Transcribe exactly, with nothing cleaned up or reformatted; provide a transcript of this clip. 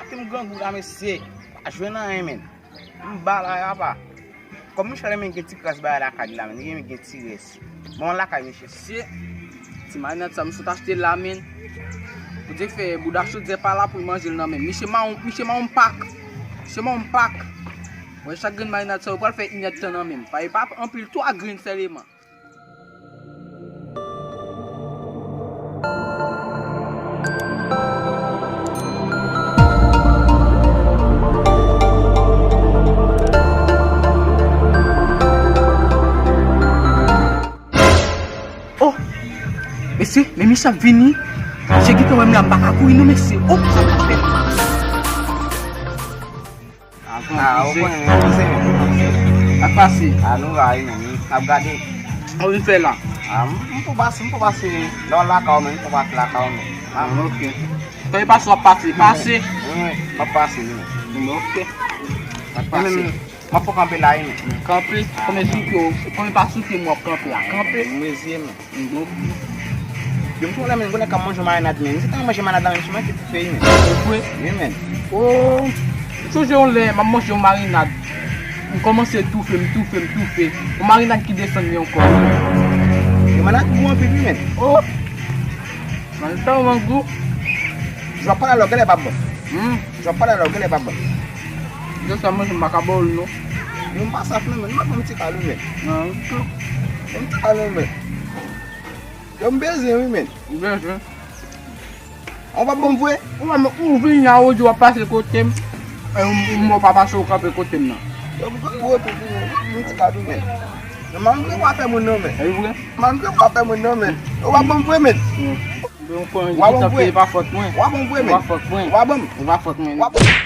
Ake m grangou la, mesye. Pa jwenn anyen, menn. M ba la, apa. Kòm Michel renmen gen ti kras bagay lakay li la, menn. Li renmen gen ti rès. Bon, lakay, mesye. Mesye, ti marinad sa, m sot achte l la, menn. Pou Dye fè, bouda chodyè pa la pou l manje l nan menm. Misye mawon, misye mawon pak. Misye mawon pak. Wè, chak grenn marinad sa, yo pral fè inèdtan nan menm. Pa, e pa anpil, twa grenn sèlman. Oh! Mesye, men Michel ap vini. Misye gentan wè m la, m pa ka kouri non, mesye. Oh, sa m ap fè? Ah, ou konnen, men, se mwen. Sa k pase? Ah, nou la, wi, men, n ap gade. Sa w vin fè la? Ah, m, m pou pase, m pou pase. Lè w lakay w, men, m pou pase lakay w, men. Ah, ok. Fè pase, w ap pase, pase. Wi, wi, m ap pase, wi, men. Ok. M ap pase. M ap fè kanpe la, wi, men. Kanpe? Konbyen sou pye w, konbyen pa sou pye m w ap kanpe a? Kanpe? M reziye, men. Bon. Yo, m tande, men, konnen k ap manje yon marinad, men. M se tan manje marinad la, men, m sou manke toufe, men. Toufe? Wi, men. Oh, m sonje yon lè, m ap manje yon marinad. M kòmanse toufe, m toufe, m toufe. Yon marinad ki desann li ankò. Yo, marinad gou anpil, wi, men. Oh! Marinad tèlman gou. Jan w ap pale a lògè lè pa bon. Hmm. Jan w ap pale a lògè lè pa bon. Jan sa manje, m pa ka ba w l, non. Yo, m pa saf, non, men. M ap ban m ti kado, men. Ah, ok. Ban m ti kado, men. Yo, m bezwen, wi, men. Ou bezwen? Ou p ap ban m vre? Ou wè, men ou vin la, ou di w ap pase kote m. E, ou, ou, ou pa pase, ou kanpe kote m nan. Yo, m kanpe, ou epi pou m ti kado, men. Non, m ap vre w ap fè moun, non, men. E vre? M ap vre w ap fè moun, non, men. Ou p ap ban m vre, men. Hmm. Ou p ap ban m vre. E pa fòt mwen. Ou p ap ban m vre, men. E pa fòt mwen. Ou p ap ban m. E pa fòt mwen. Ou p ap ban m.